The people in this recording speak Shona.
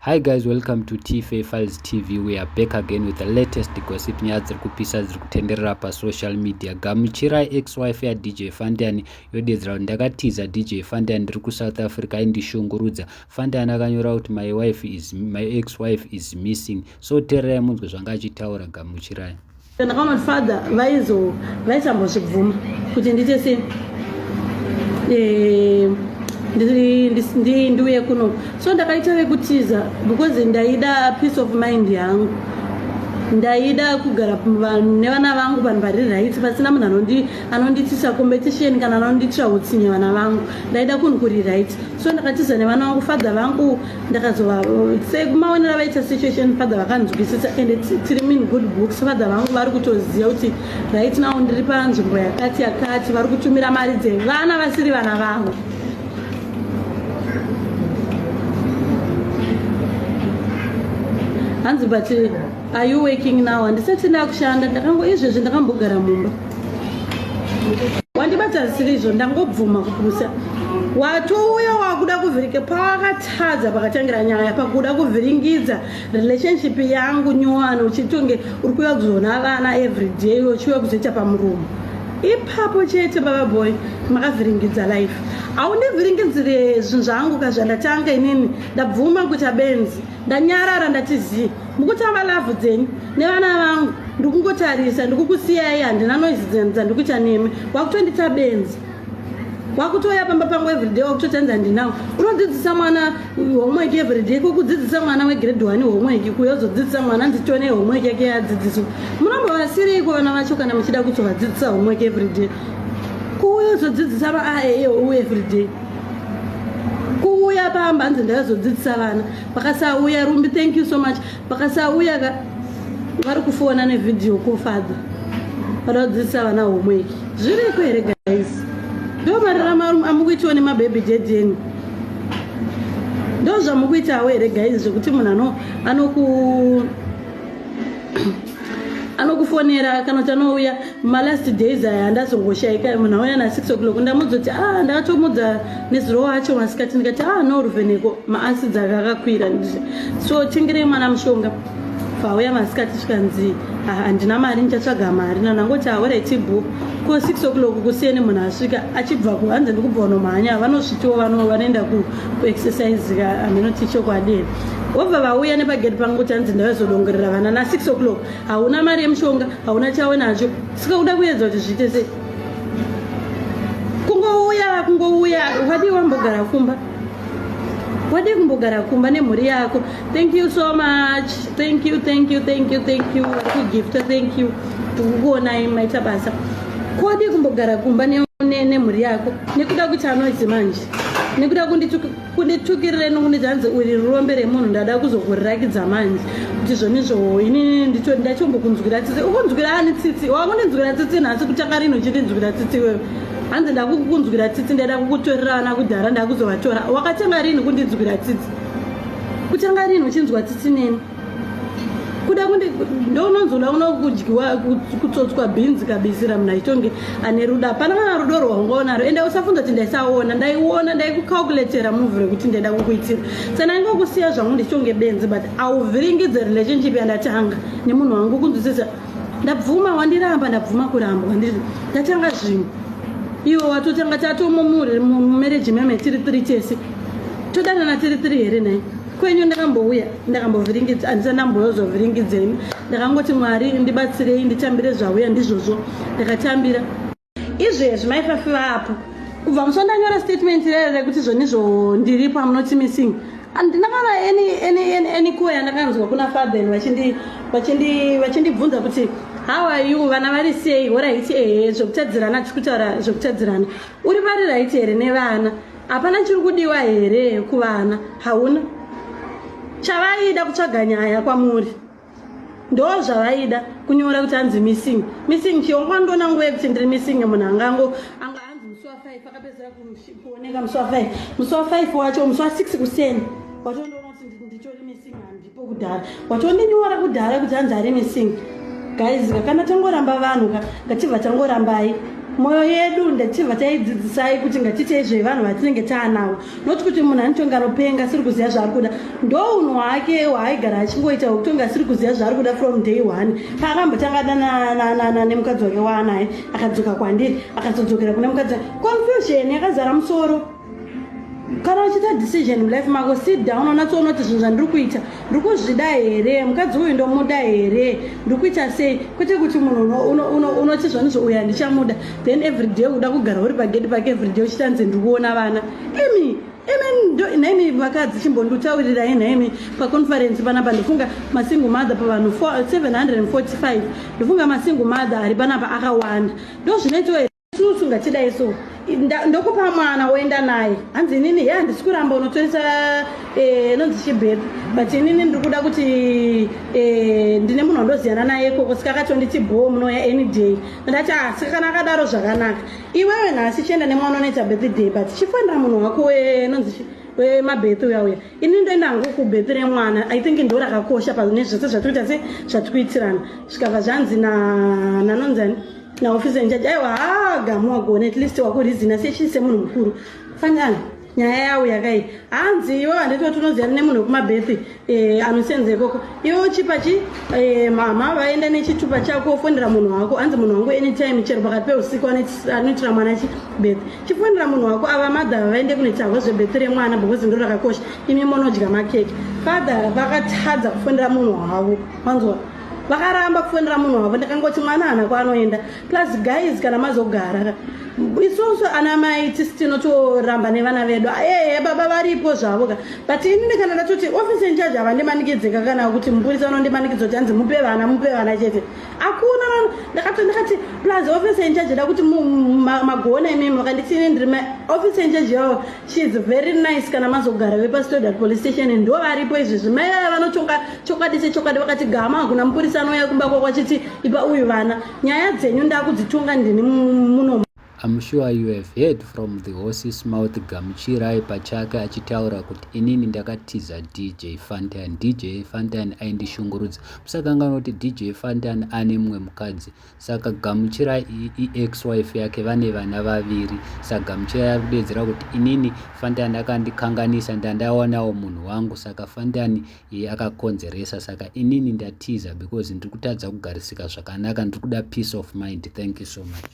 Hi guys, welcome to TFA Files TV. We are back again with the latest gossip nyaya dziri kupisa dziri kutenderera pasocial media. Gamuchirai ex-wife yaDJ Fantan yodedzera kuti ndakatiza DJ Fantan ndiri kuSouth Africa aindishungurudza. Fantan akanyora kuti my wife is my ex-wife is missing. So tererai munzwe zvanga achitaura Gamuchirai. Ndakaona kuti father vaizo vaisambozvibvuma kuti ndiite sei eh, ndiuye kuno so ndakaita vekutiza because ndaida peace of mind yangu ndaida kugara nevana vangu vanhu vari right pasina munhu anondiitisa competition kana anondiitira utsinye vana vangu ndaida kunhu kuri right so ndakatiza nevana vangu father vangu ndakazova sekumaonera vaita situation father vakanzwisisa and tiri min good books father vangu vari kutoziva kuti right now ndiri panzvimbo yakati yakati vari kutumira mari dzevana vasiri vana vavo hanzi but are you working now handisati ndakushanda ndakango izvezvi ndakambogara mumba wandibata zvisiri izvo ndangobvuma kupusa watouya wakuda kuvhirika pawakatadza pakatangira nyaya pakuda kuvhiringidza relationship yangu nyowani uchitonge uri kuuya kuzoona vana everyday uchiuya kuzoita pamuromo ipapo chete baba boy makavhiringidza life haundivhiringidzire zvinhu zvangu ka zvandatanga inini ndabvuma kuita benzi ndanyarara ndati zii mukutamba lavhu dzenyu nevana vangu ndikungotarisa ndikukusiyai handina noise dzandikuita nemi wakutondita benzi wakutouya pamba pangu everyday wakutoti handinawo unodzidzisa mwana homework everyday kokudzidzisa mwana wegrade one homework kuya uzodzidzisa mwana nditone homework yake yadzidziswa munombovasireiko vana vacho kana muchida kuzovadzidzisa homework everyday kuuya uzodzidzisa maaeo everyday kuuya pamba hanzi ndakazodzidzisa vana pakasauya rumbi thank you so much pakasauya ka vari kufona nevideo ko father vada kudzidzisa vana homework zviriko here guys ndo mararama amukuitiwo nemababy daddy enyu ndo zvamukuitawo here guys zvekuti munhu anoku anokufonera kana kuti anouya malast days aya andazongoshaika munhu auya na 6 o'clock ndamudza kuti ah ndakatomudza nezuro wacho masikati ndikati ah no ruvheneko maacids aka akakwira so tengerei mwana mushonga pauya masikati zvikanzi ah, handina mari ndichatsvaga mari nanangoti ahoraiti bho ko 6 o'clock kuseni munhu asvika achibva ku hanzi ndikubva unomhanya vanosvitiwo vanoenda kuexercise ka handinoti chokwadi here vobva vauya nepageti pangu kuti hanzi ndavazodongorera vana na 6 o'clock hauna mari yemushonga hauna chawe nacho sika kuda kuedza kuti zviite sei kungouya kungouya wadii wambogara kumba wadii kumbogara kumba nemhuri yako thank you so much thank you thank you thank you thank you vari kugifta thank you tikukuonai maita basa kodii kumbogara kumba nemhuri yako nekuda kuti anoidzi manje nekuda kunditukirira nokunditi hanzi uri rombe remunhu ndada kuzokurirakidza manje kuti zvonizvo inini ndachombokunzwira tsitsi ukunzwira ani tsitsi wakundinzwira tsitsi nhasi kutanga rini uchindinzwira tsitsi iwewe hanzi ndakukunzwira tsitsi ndaida kukutorera vana kudhara ndakuzovatora wakatanga rini kundinzwira tsitsi kutanga rini uchinzwa tsitsi neni kuda kundi ndounonzi uda kuno kudyiwa kutsotswa bhinzi kabisira munhu achitonge ane rudo hapana kana rudo rwaungaonaro ende usafunza kuti ndaisaona ndaiona ndaikucalculatera move rekuti ndaida kukuitira sa ndaingokusiya zvangu ndichitonge benzi but auvhiringidze relationship yandatanga nemunhu wangu kunzwisisa ndabvuma wandiramba ndabvuma kurambwa ndatanga zvinhu iwe watotanga tatomomuri mumarriage meme tiri tiri tese todanana tiri tiri here nhai kwenyu ndakambouya ndakambovhiringidza handisati ndambozovhiringidzeni ndakangoti mwari ndibatsirei nditambire zvauya ndizvozvo ndakatambira izvezvi maifafi vapo kubva musi wandanyora statement rere rekuti zvonizvo ndiripo amunoti missing handina kana any any call yandakanzwa kuna father vachindibvunza kuti how are you vana vari sei horaiti ehe zvekutadzirana tiri kutaura zvekutadzirana uri vari raiti here nevana hapana chiri kudiwa here kuvana hauna chavaida kutsvaga nyaya kwamuri ndo zvavaida kunyora kuti hanzi missing missing chiongwa ndona nguva yekuti ndiri missing munhu angango anga hanzi musi wa 5 akapedzera kuoneka musi wa 5 musi wa 5 wacho musi wa 6 kuseni watondoona kuti nditori missing handipo kudhara watondinyora kudhara kuti hanzi ari missing guys kana tangoramba vanhu ka ngatibva tangorambai Mwoyo yedu ndachibva taidzidzisai kuti ngatiitei zvevanhu vatinenge taanavo, not kuti munhu anotonga anopenga asiri kuziva zvaari kuda. Ndo unhu hwake hwaaigara achingoita hwekutonga asiri kuziva zvaari kuda from day one. Paakambotanga adanana nemukadzi wake waanaye, akadzoka kwandiri, akazodzokera kune mukadzi. Confusion yakazara musoro. Kana uchiita decision mulife mako, sit down, unatsoona kuti zvinhu zvandiri kuita ndiri kuzvida here, mukadzi uyu ndomuda here, ndiri kuita sei, kwete kuti munhu unoti zvanizvo uyu handichamuda, then every day uda kugara uri pagedi pake every day uchitanzi ndiri kuona vana. Imi imi, nhaimi vakadzi, chimbonditaurirai nhaimi. Paconference panapa ndifunga masingle mother pavanhu 745, ndifunga masingle mother ari panapa akawanda. Ndo zvinoitwa isusu ngatidai so, ndokupa mwana woenda naye. Hanzi inini he handisi kuramba unotoresa inonzi chibirth, but inini ndiri kuda kuti ndine munhu wandoziyana naye ikoko, saka akatonditi bho, munouya any day. Ndati ah, saka kana akadaro zvakanaka. Iwewe nhasi chienda nemwana unoita birthday, but chifanira munhu wako wenonzi wemabirth uya uya. Ini ndoenda hangu kubirth remwana. I think ndo rakakosha pane zvese zvatikuita, se zvatikuitirana. Zvikabva zvanzi nanonzani naofficer in charge, aiwa, ha, Gamu wagona, at least wakureasona sechi semunhu mukuru. Fanana nyaya yawo yakai, hanzi iwe handiti wati unoziyana nemunhu wekumabirth anosenza ikoko, iwe uchipa chi mama vaenda nechitupa chako, ofonera munhu wako. Hanzi munhu wangu anytime, chero pakati peusiku, anoitira mwana chibirth. Chifonera munhu wako. Ava madha vaende kunoita zvebirth remwana because ndo rakakosha. Imi monodya makeke. Father vakatadza kufonera munhu wavo, wanzwa? Vakaramba kufonera munhu wavo. Ndakangoti mwana hana kwaanoenda. Plus guys, kana mazogara, isusu ana mai tisi tinotoramba nevana vedu. Ehe, baba varipo zvavo ka, but inini kana ndatoti officer in charge havandimanikidzeka, kana kuti mupurisa unondimanikidza kuti hanzi mupe vana, mupe vana chete, hakuna. Ndakati ndakati plus officer in charge da kuti magona imimi vakanditi ini ndiri officer in charge yavo. She is very nice. Kana mazogara, vepaStodart Police Station ndo varipo izvezvi. Mai vaya vanotonga chokwadi sechokwadi. Vakati Gama, hakuna mupurisa anouya kumba kwako achiti ipa uyu vana. Nyaya dzenyu ndakudzitonga ndini muno. I'm sure you have heard from the horse's mouth, Gamuchirai pachake achitaura kuti inini ndakatiza DJ Fantan. DJ Fantan aindishungurudza. Musakanganwa kuti DJ Fantan ane mumwe mukadzi, saka Gamuchirai iex-wife yake, vane vana vaviri. Saka Gamuchirai ari kudedzera kuti inini Fantan akandikanganisa, ndandawanawo munhu wangu, saka Fantan akakonzeresa, saka inini ndatiza because ndiri kutadza kugarisika zvakanaka, ndiri kuda peace of mind. Thank you so much.